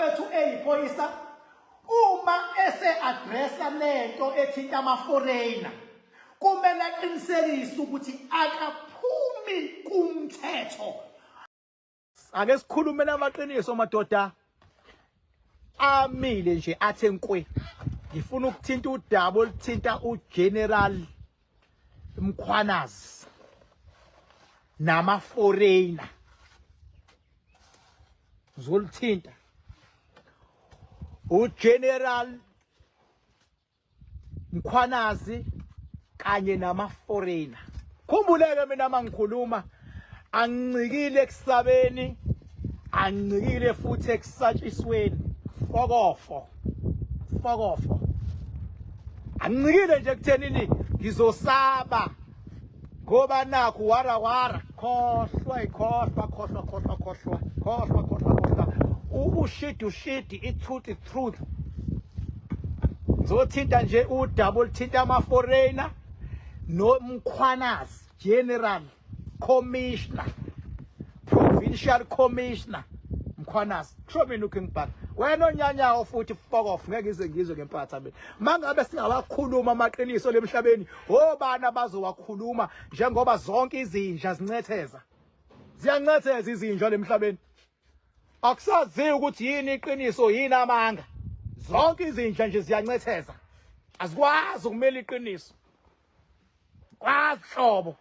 bafethu eyiphoyisa, uma ese-addressa lento ethinta ama-foreigner, kumele aqinisekise ukuthi akaphumi kumthetho. Ake sikhulume namaqiniso madoda amile nje athe nkwe. Ngifuna ukuthinta udaba oluthinta uGeneral Mkhwanazi nama-foreigner. Ngizolithinta uGeneral Mkhwanazi kanye nama-foreigner. Khumbuleke mina mangikhuluma angincikile ekusabeni, angincikile futhi ekusatshisweni. Fokofo, fokofo. Angincikile nje ekuthenini ngizosaba ngoba nakhu wara wara. Khohlwa, ikhohlwa, khohlwa, khohlwa, khohlwa, khohlwa, khohlwa, khohlwa. Ushidi, ushidi, i-truth, i-truth. Ngizothinta nje udaba oluthinta ama-foreigner noMkhwanazi, General Commissioner, Provincial Commissioner Mkhwanazi. Kusho mina uKing Bhaka. Wena onyanyawo futhi fuck off, ngeke ngize ngizwe ngempatha mina. Mangabe singawakhuluma amaqiniso lemhlabeni, obani abazowakhuluma njengoba zonke izinja zincetheza? Ziyancetheza izinja lemhlabeni. Akusaziwa ukuthi yini iqiniso yini amanga. Zonke izinja nje ziyancetheza. Azikwazi ukumela iqiniso. Kwazi hlobo.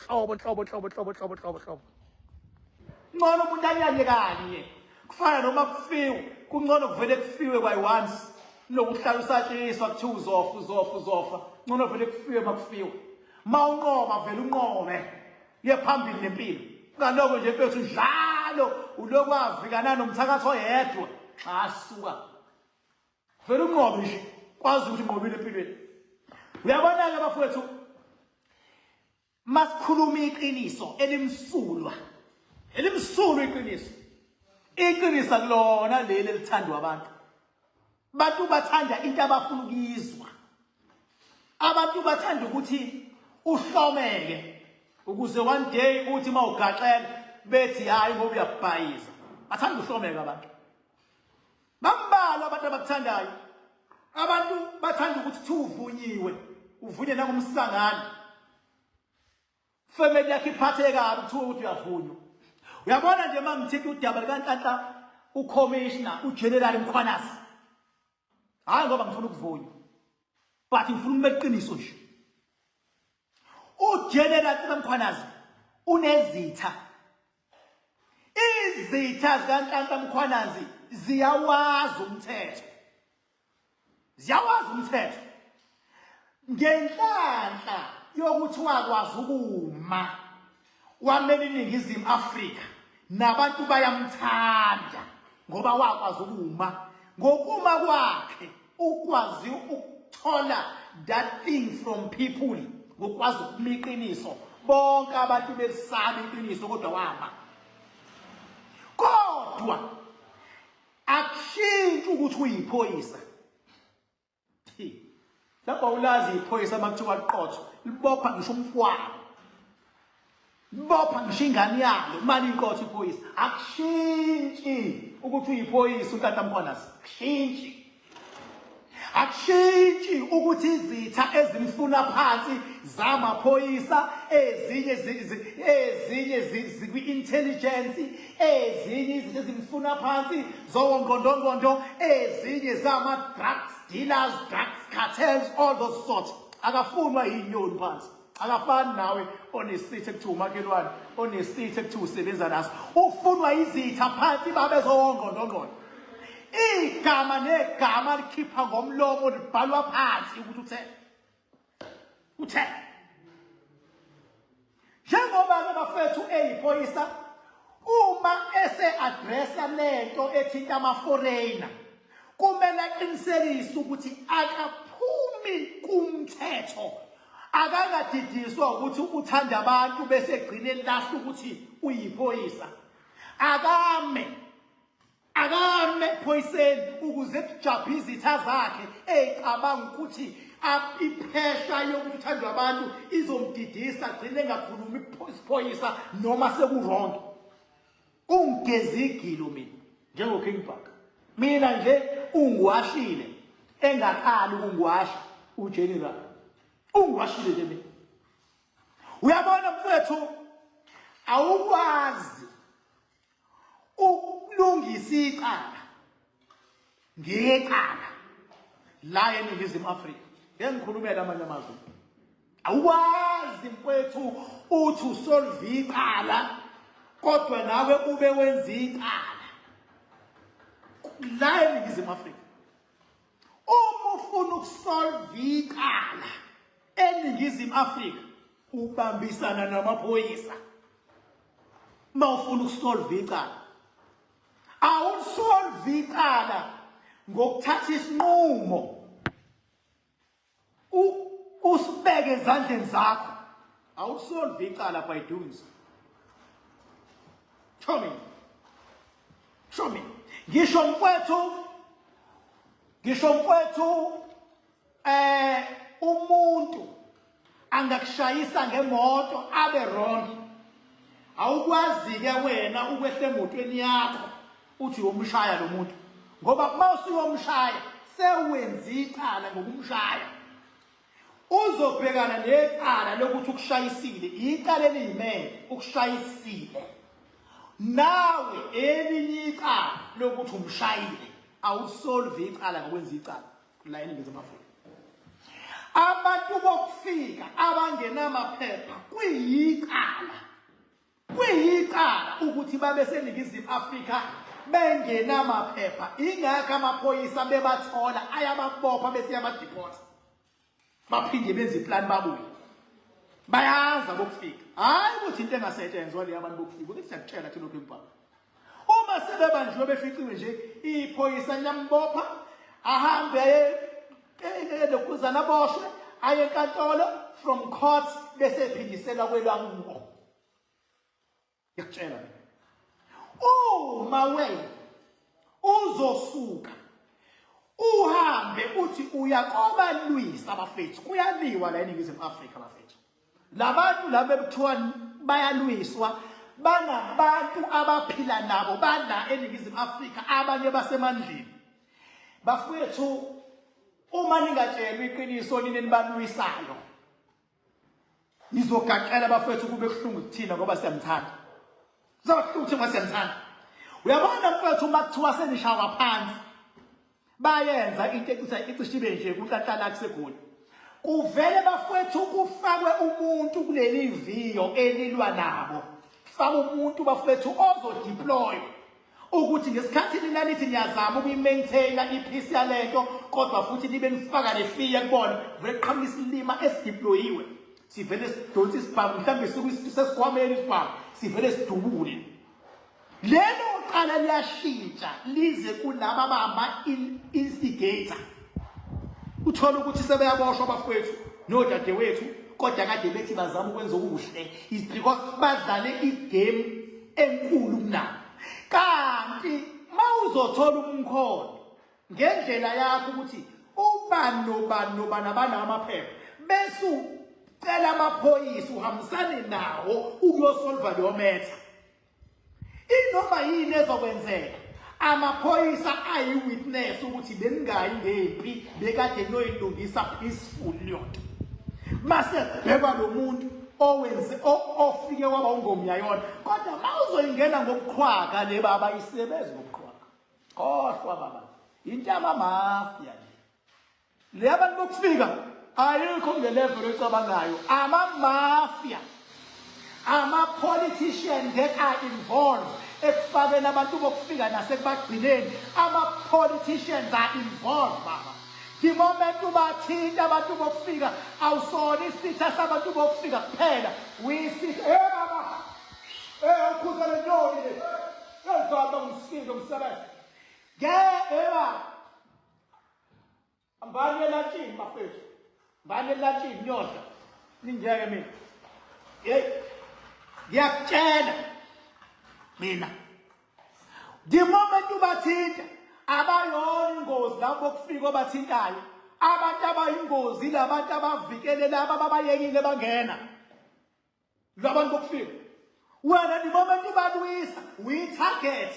Hlobo hlobo hlobo hlobo hlobo hlobo hlobo. Ngcono umuntu anyanye kanye. Kufana noma kufiwe, kungcono kuvele kufiwe by once. Kunokuhlala usatshiswa kuthiwa uzofa uzofa uzofa. Ngcono vele kufiwe makufiwe. Mawunqoba vele unqobe. Uye phambili nempilo. Ngaloko nje mfethu njalo ulokhu avikana nomthakathi oyedwa. Xa suka. Vele unqobe nje. Kwazi ukuthi unqobile empilweni. Uyabona-ke bafowethu, masikhuluma iqiniso elimsulwa, elimsulwa iqiniso. Iqiniso akulona leli elithandwa abantu. Abantu bathanda into abafuna ukuyizwa. Abantu bathanda ukuthi uhlomeke ukuze one day uthi uma ugaxela bethi hayi ngoba uyabhayiza. Bathanda uhlomeka abantu. Bambalwa abantu abakuthandayo. Abantu bathanda ukuthi kuthiwa uvunyiwe, uvunye nangumsangano. Family yakhe iphatheke kabi kuthiwa ukuthi uyavunywa. Uyabona nje uma ngithinta udaba likaNhlanhla uCommissioner uGeneral Mkhwanazi. Hayi ngoba ngifuna ukuvunywa. But ngifuna ukumela iqiniso nje. UGeneral Mkhwanazi unezitha. Izitha zikaNhlanhla Mkhwanazi ziyawazi umthetho. Ziyawazi umthetho. Ngenhlanhla yokuthi wakwazi ukuma wamela iNingizimu Afrika nabantu bayamthanda ngoba wakwazi ukuma. Ngokuma kwakhe ukwazi ukuthola that thing from people, ngokwazi ukuma iqiniso. Bonke abantu belisaba iqiniso kodwa wama. Kodwa akushintshi ukuthi uyiphoyisa. Lapho ulazi iphoyisa uma kuthiwa liqotho, libopha ngisho umfwano, libopha ngisho ingane yalo uma liqotho iphoyisa. Akushintshi ukuthi uyiphoyisa uNhlanhla Mkhwanazi, akushintshi. Akushintshi ukuthi izitha ezimfuna phansi zamaphoyisa, ezinye ezinye zikwi-intelligence, ezinye izinto ezimfuna phansi zowongqondongqondo, ezinye zama-drugs dealers, drugs cartels, all those sorts. Akafunwa yinyoni phansi. Akafani nawe onesitha ekuthiwa umakhelwane, onesitha ekuthiwa usebenza naso. Ufunwa izitha phansi babezowongqondongqondo. Igama negama likhipha ngomlomo libhalwa phansi ukuthi uthe. Uthe. Njengoba-ke bafethu eyiphoyisa, uma ese-addressa lento ethinta ama-foreigner, kumele aqinisekise ukuthi akaphumi kumthetho. Akangadidiswa ukuthi uthanda abantu bese egcine elahla ukuthi uyiphoyisa. Akame. Akame ephoyiseni ukuze kujabhe izitha zakhe eyicabanga ukuthi iphesha yokuthi uthandwa abantu izomdidisa agcine engakhulumi isiphoyisa noma seku-wrong. Ungigeza igilo mina. Njengo King Bhaka. Mina nje ungiwashile engaqali ukungiwasha uGeneral. Ungiwashile nje mina. Uyabona mfethu, awukwazi ukulungisa icala ngecala la eNingizimu Afrika. Ngeke ngikhulumele amanye amazwe. Awukwazi mfethu uthi usolve icala kodwa nawe ube wenza icala la eNingizimu Afrika. Uma ufuna ukusolve icala eNingizimu Afrika ubambisana namaphoyisa. Uma ufuna ukusolve icala, awusolve icala ngokuthatha isinqumo usibeke ezandleni zakho. Awusolve icala by doing so. Show me, show me. Ngisho mfowethu, ngisho mfowethu, umuntu angakushayisa ngemoto abe wrong, awukwazi ke wena ukwehla emotweni yakho uthi uyomshaya lo muntu, ngoba uma usuyomshaya sewenza icala ngokumshaya. Uzobhekana necala lokuthi ukushayisile, icala eliyimele ukushayisile, nawe elinye icala lokuthi umshayile. Awusolve icala ngokwenza icala la eNingizimu Afrika. Abantu bokufika abangenamaphepha kuyicala, kuyicala ukuthi babe seNingizimu Afrika bengenamaphepha. Ingakho amaphoyisa bebathola ayababopha bese yabadeporta, baphinde benze iplan babuye. Bayazi abokufika, hayi ukuthi into engasetshenzwa le abantu bokufika. Ukuthi siyakutshela thina lokhu impama, uma sebebanjiwe beficiwe nje, iphoyisa liyambopha ahambe elokuzana aboshwe aye enkantolo, from court bese ephindiselwa kwelwakubo. Ngiyakutshela mina, uma wena uzosuka uhambe uthi uyakobalwisa abafethu, kuyaliwa la eNingizimu Afrika bafethu. Labantu laba bekuthiwa bayalwiswa banabantu abaphila nabo bala eNingizimu Afrika, abanye basemandleni bafethu. Uma ningatshelwa iqiniso nini nibalwisayo, nizogaqela bafethu, kube kuhlungu kuthina ngoba siyamthanda. Kuzoba kuhlungu kuthina ngoba siyamthanda. Uyabona mfethu, uma kuthiwa senishawa phansi, bayenza into ecisha icishe ibe nje kunhlanhla kuseGoli, kuvele bafethu kufakwe umuntu kuleli viyo elilwa nabo. Faka umuntu bafethu ozodeploy ukuthi ngesikhathi nina nithi niyazama ukuyi-maintaina i-peace yalento, kodwa futhi nibe nifaka ne-fear kubona, vele kuqhamuka isilima esideployiwe, sivele sidonse isibhamu, mhlawumbe sesikhwameni isibhamu, sivele sidubule. Lelo cala liyashintsha lize kulaba bama-instigator. Uthola ukuthi sebeyaboshwa abafowethu nodadewethu, kodwa kade bethi bazama ukwenza okuhle, is because badlale igame enkulu kunabo. Kanti mawuzothola umkhondo ngendlela yakho ukuthi ubani nobani nobani abanawo amaphepha, bese ucela amaphoyisa uhambisane nawo ukuyosolva leyo matter, inoma yini ezokwenzeka, amaphoyisa ayi-witness ukuthi beningayi ngempi, bekade niyoyilungisa peaceful leyo nto. Mase kubhekwa lo muntu owenze ofike waba ungomyayona. Kodwa uma uzoyingena ngobuqhwaga le baba, isebenzi ngobuqhwaga, khohlwa baba, into yamamafia le. Le abantu bokufika ayikho kule level oyicabangayo. Ama-mafia, ama-politician that are involved ekufakeni abantu bokufika nasekubagcineni, ama-politicians are involved baba. The moment ubathinta abantu bokufika, awusona isitha sabantu bokufika kuphela, uyisitha. Hey baba, hey, ukhuza le nyoni le ezaba umsindo umsebenzi ke eba. Mbani elantshini bafethu, mbani elantshini niyodla, ningeke mina. Hey, ngiyakutshela mina, the moment ubathinta, abayona ingozi lapho kufika obathintayo. Abantu abayingozi labantu abavikele laba ababayekile bangena labantu bokufika. Wena the moment ubalwisa, uyi-target.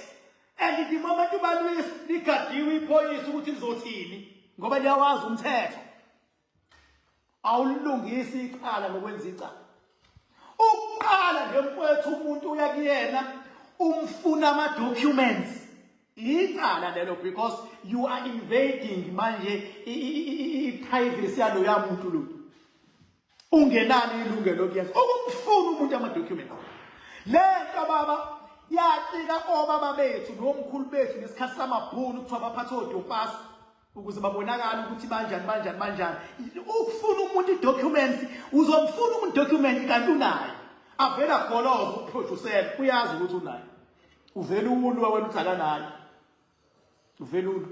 And the moment ubalwisa ligadiwe iphoyisa ukuthi lizothini ngoba liyawazi umthetho. Awulungisi icala ngokwenza icala. Ukuqala nje mfowethu umuntu uya kuyena umfuna ama documents. Icala lelo because you are invading manje i-privacy yaloya muntu lo. Ungenalo ilungelo lokuyenza ukumfuna umuntu ama-documents. Le nto baba yacika obaba bethu nomkhulu bethu ngesikhathi samabhunu kuthiwa baphathe odopasi ukuze babonakale ukuthi banjani banjani banjani. Ukufuna umuntu i-documents, uzomfuna umuntu document kanti unayo. Avela goloza ukuproducela, uyazi ukuthi unayo. Uvela ulwa wena uthi akanayo. Uvela ulwa.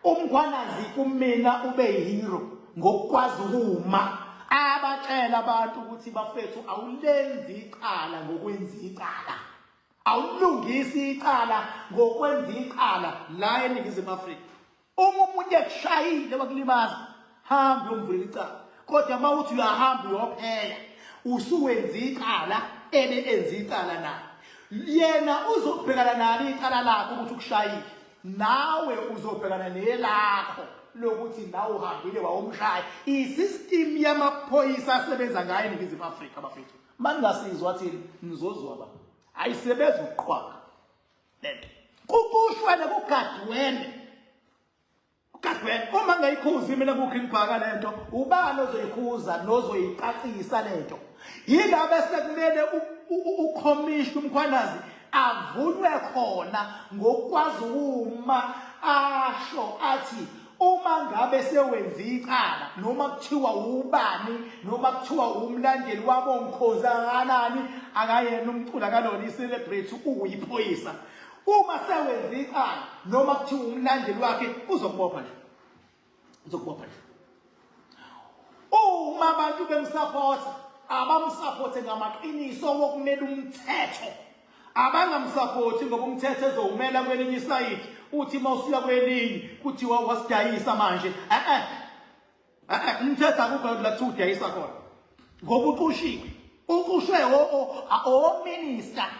UMkhwanazi kumina ube hero ngokukwazi ukuma abatshela abantu ukuthi bafethu awulenzi icala ngokwenza icala. Awulungisi icala ngokwenza icala la eNingizimu Afrika. Uma umuntu ekushayile wakulimaza, hamba uyomvulela icala. Kodwa uma uthi uyahamba uyophela, usuwenza icala ebe enza icala naye. Yena uzobhekana nalo icala lakho ukuthi ukushayile. Nawe uzobhekana nelakho lokuthi nawe uhambile wawumshaya. I-system yamaphoyisa asebenza ngayo eNingizimu Afrika bafethu. Maningasizwa thina nizozwa ba. Ayisebenzi ukuqhwaga lento. Kukushwele kugadwene. Kugadwene uma ngayikhuzi mina ku King Bhaka lento, ubani ozoyikhuza nozoyicacisa lento? Yindaba sekumele ukhomishna uMkhwanazi avunywe khona ngokwazi ukuma asho athi uma ngabe sewenza icala noma kuthiwa ubani noma kuthiwa umlandeli wabo ngikhoza kanani akayena umculi akalona i-celebrity uyiphoyisa uma sewenza icala noma kuthiwa umlandeli wakhe uzokubopha nje uzokubopha nje uma abantu bemsupporta abamsupporte ngamaqiniso wokumela umthetho abangamsaphothi ngoba umthetho ezowumela kwelinye isayidi uthi uma usuya kwelinye kuthiwa wasidayisa manje eh eh umthetho akukho la kuthiwa udayisa khona ngoba uqushiwe uqushwe ominister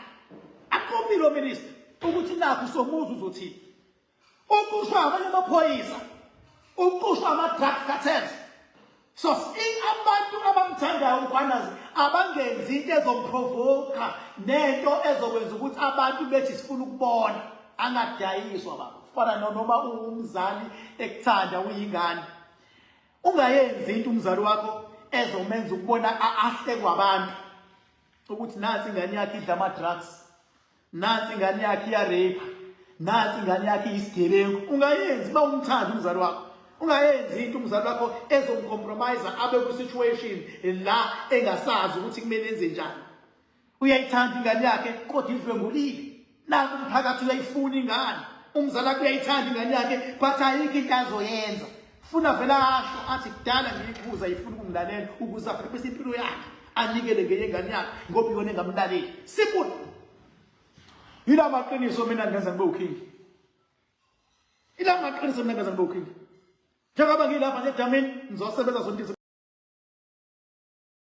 akuphi lo minister ukuthi nakho somuzi uzothini Uqushwa abanye amaphoyisa, uqushwa ama-drug cartels. So abantu abamthandayo uMkhwanazi abangenzi into ezomprovoka nento ezokwenza ukuthi abantu bethi sifuna ukubona angadayiswa baba. Kufana noma umzali ekuthanda uyingane. Ungayenzi into umzali wakho ezomenza ukubona ahlekwa abantu ukuthi nansi ingane yakhe idla ama-drugs. Nansi ingane yakhe iyarape. Nansi ingane yakhe isigebengu. Ungayenzi uma umthanda umzali wakho. Ungayenzi into umzali wakho ezomcompromise abe ku situation la engasazi ukuthi kumele enze njani. Uyayithanda ingane yakhe kodwa idlwengulile. Nanku umphakathi uyayifuna ingane. Umzali wakhe uyayithanda ingane yakhe but ayikho into azoyenza. Funa vele asho athi kudala ngiyikhuza ifuna ukungilalela ukuze aphephise impilo yakhe anikele ngenye ingane yakhe ngoba iyona engamlaleli. Simple. Yila maqiniso mina ngenza ngibe uking. Ila maqiniso mina ngenza ngibe uking. Njengoba ngilapha nje edamini ngizosebenza zonke izinto.